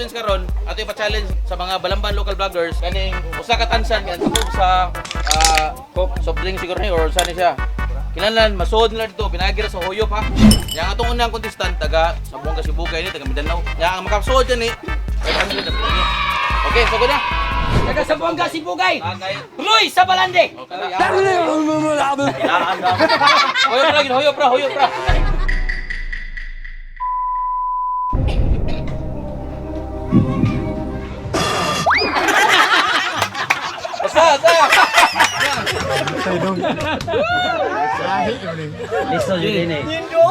i-challenge karon, ato ipa-challenge sa mga Balamban local vloggers kaning usa ka tansan nga takog sa Coke soft drink siguro ni or sa ni siya. Kinahanglan masuod nila dito pinaagi ra sa huyop ha. Yang atong unang contestant taga sa buong Kasibugay ni taga Mindanao. Yang ang makasuod dyan ni 500 ang premyo. Okay, so na. Taga Zamboanga, Sibugay. Ah, kay Roy sa Balande. Okay na. Huyop ra, gid, huyop ra, huyop ra. Basta, basta. Listo yun eh.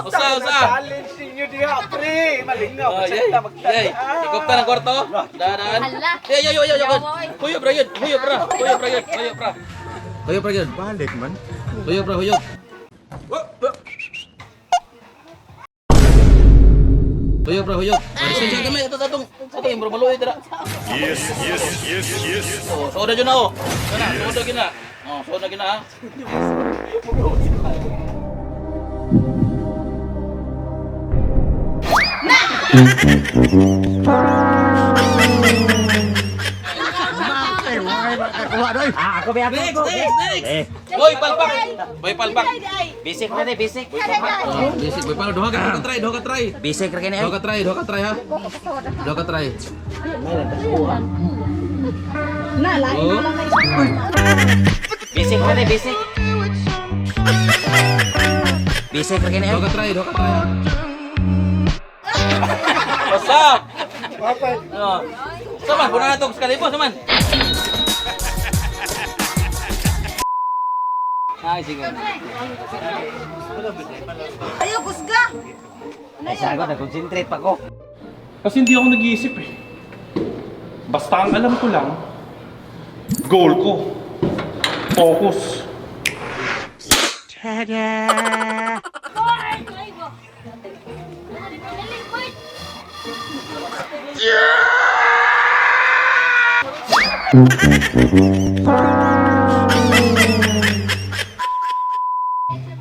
Usa, usa. Challenge ninyo diha, pre. Malingaw. Oh, yay. Yay. Ikop ta ng kwarto. Dadaan. Hala. Yay, yay, yay, yay. Huyop ra yun. Huyop ra. Huyop ra yun. Huyop ra. Huyop ra yun. Balik man. Huyop ra, huyop. Huyop ra, huyop. Lisensya kami. Ito, atong, atong, imro maluoy dira. Yes. Oh, soda dyan na oh. Kana, soda gina. Oh, soda gina ha. Ah, ako ba ako? Next, next, next. Boy, palpak. Boy, palpak. Basic na ni, basic. Oh, basic boy, palpak. Duha ka try, duha ka try. Basic ra kini. Duha ka try, duha ka try ha. Duha ka try. Na, lain Oh. na lang na isa. Basic na ni, basic. Basic ra kini. Duha ka try, duha ka try ha. What's up? Oh. Saman, puna na itong kalibo, saman. Ay, sige. Ayaw, kusga. Ay, sagot na concentrate pa ko. Kasi hindi ako nag-iisip eh. Basta ang alam ko lang, goal ko. Focus.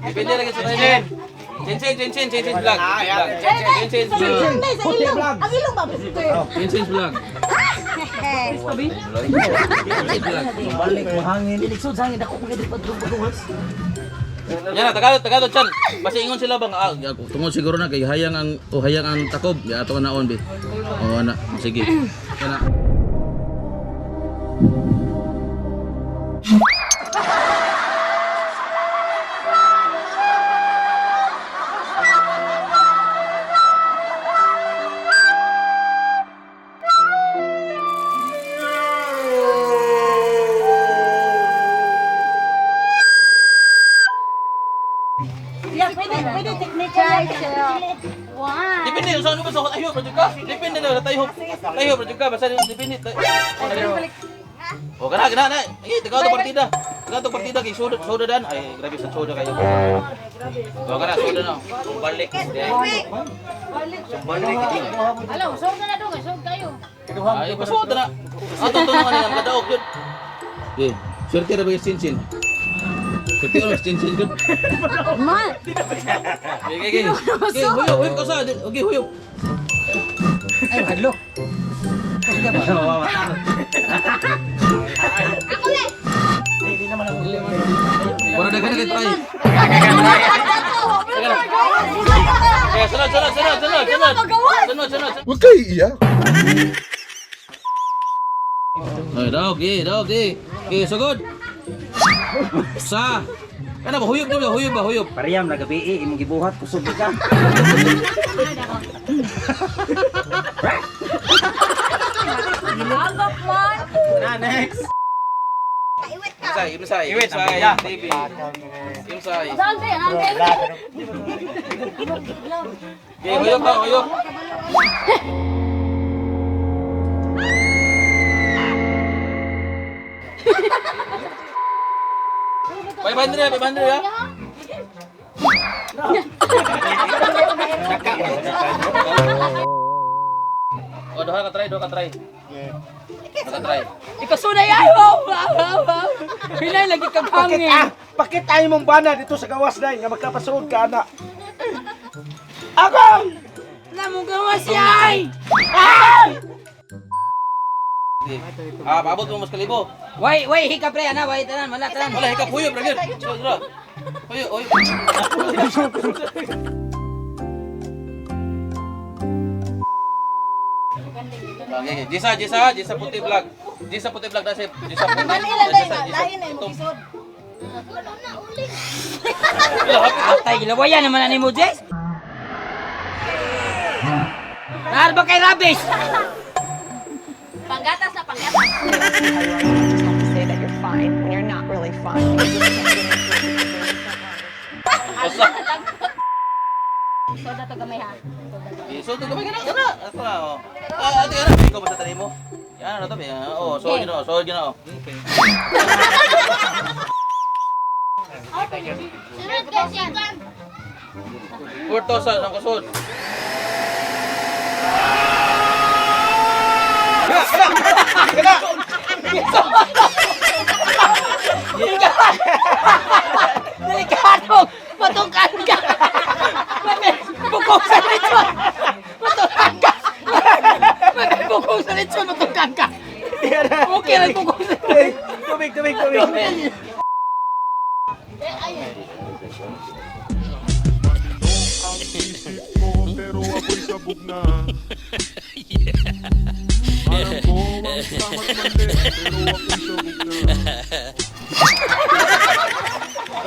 Depende lagi sa timing. Chin chin chin chin chin vlog. Chin chin Sa vlog. ilong, sa ilong. Ang ilong ba? Chin chin vlog. Chin vlog. Balik mo hangin. Ligsod sa hangin ako mga di padrug. Yan na, Tagalog, Tagalog, chan. Basta ingon sila bang, ah, tungod siguro na kay hayang ang, o hayang ang takob. Ya, ato na on, be. O, ana, sige. Yan na. Yeah, pwede, pwede technique. Chai, One. Depende, sa ano ba sa tayo, project ka? Depende na, tayo. Tayo, project ka, basta depende. O, kana, kana, na. Ay, Tagalog partida. Tagalog partida kay soda, soda dan. Ay, grabe sa soda kayo. O, kana, soda na. Balik. Balik. Alam, sog na na dong, sog kayo. Ay, pasoda na. Ato, to na kanina, kadaog yun. Okay, swerte ra ba yung chin-chin? Swerte ra ba yung chin-chin yun? Man. Okay, okay, okay. Okay, huyop, huyop ka sa. Okay, huyop. Ay, hadlok. Ako na. Hindi naman ako. Wala na ka try. Okay, sunod, sunod, sunod, sunod, sunod. Sunod, sunod. Huwag kayo iiyak. Ay, dog, eh, dog, eh. Okay, sugod. Sa. Kana ba huyop ba huyop ba huyop? Pariyam na gabi eh, imong gibuhat kusog ka. Agap man. Na next. Iwit ka. Imsay, imsay, imsay, TV. Imsay. Saan tayo? Saan tayo? Okay, huyop ba, huyop. 500, 500 ha? Oh, duha ka try, duha ka try. Duha ka try. Ikasunay ay wow wow wow. wow. Hinay lagi kag Pakit hangin. ah, pakit ay mong bana dito sa gawas dai nga magkapasuod ka ana. Ako! Namo gawas ay. Ah! Ah, paabot mo mas kalibo. Way, way, hika pre, ana, way tanan, wala tanan. Wala hikap huyop ra gyud. So, dra. Huyo, oy. Okay, okay. Jisa, Jisa, Jisa puti vlog. Jisa puti vlog na si Jisa puti. Manila Jisa, na Jisa, lain na itong- mo Wala na uling. Wala, hapit. Atay, gilawayan naman ani mo, Jess. Naar ba kay Rabis? Panggatas na panggatas. You just have to say that you're fine when you're not really fine. You just can't get into it because they just don't understand. Usa. Soda to gamay ha. So, ito gamay ka na, kana. Ito na, oh. Ah, ate, ano? Ikaw ba sa tanim mo? Yan, ano to? Yan, oh, so, yun, oh, so, yun, oh. Sunod guys yan. 4,000 ang kusod. Delikado! Matungkan ka! Mami, bukong sa lechon! Matungkan ka! Mami, bukong sa lechon! Matungkan ka! Okay lang bukong sa lechon! Tubig, tubig, tubig. Pero ako'y sabog na. Alam ko ang tama't mali, pero ako'y sabog na.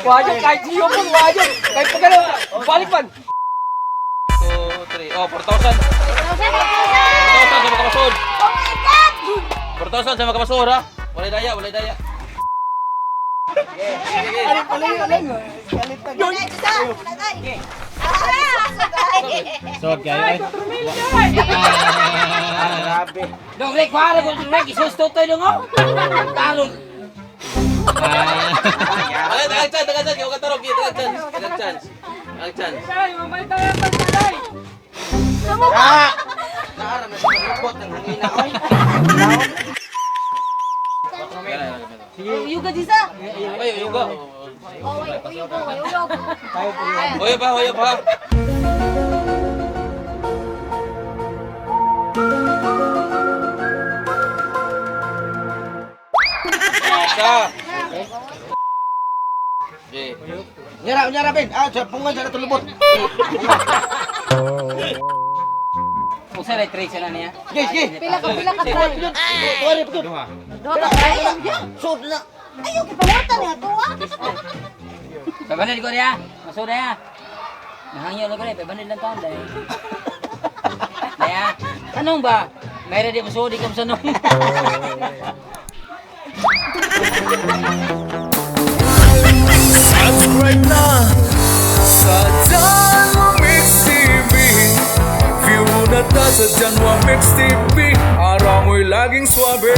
Wajak, kahit siyo po, wajak! Kahit pa gano'n, balik man! 2, 3, oh, 4,000. 4,000 sa makamasod. Oh my God! 4,000 sa makamasod, ha? Walay daya, walay daya. Yun! Sod kayo eh. Grabe. Dong, Rick, wala ko, Rick, isusto tayo dong, oh! Talon! Walay, dagang chance, dagang chance. Huwag ka tarong, dagang chance. Dagang chance. Dagang chance. Ah! Naaram na sa lupot ng hangina, oy. Uyog ka, Jisa. Ay, uyog ka. Oh, wait, uyog ko, uyog. Uyog pa, uyog pa. Isa. Okay. Nyara, nyara, Ben. Ah, sa pungan sa natulubot. Usa rin, trace na niya. Sige, sige. Pila ka try. Tuwari, pagod. Duha ka try. Sod na. Ayaw, kipawarta niya to, ah. Pabanil ko niya! Masuda ya! Nahangyo lang ko niya, pabanil lang taon dahil. Daya, tanong ba? May ready mo sudi kam sa nung. Subscribe na sa Janwa Mix TV. View na ta sa Janwa Mix TV. Araw mo'y laging swabe.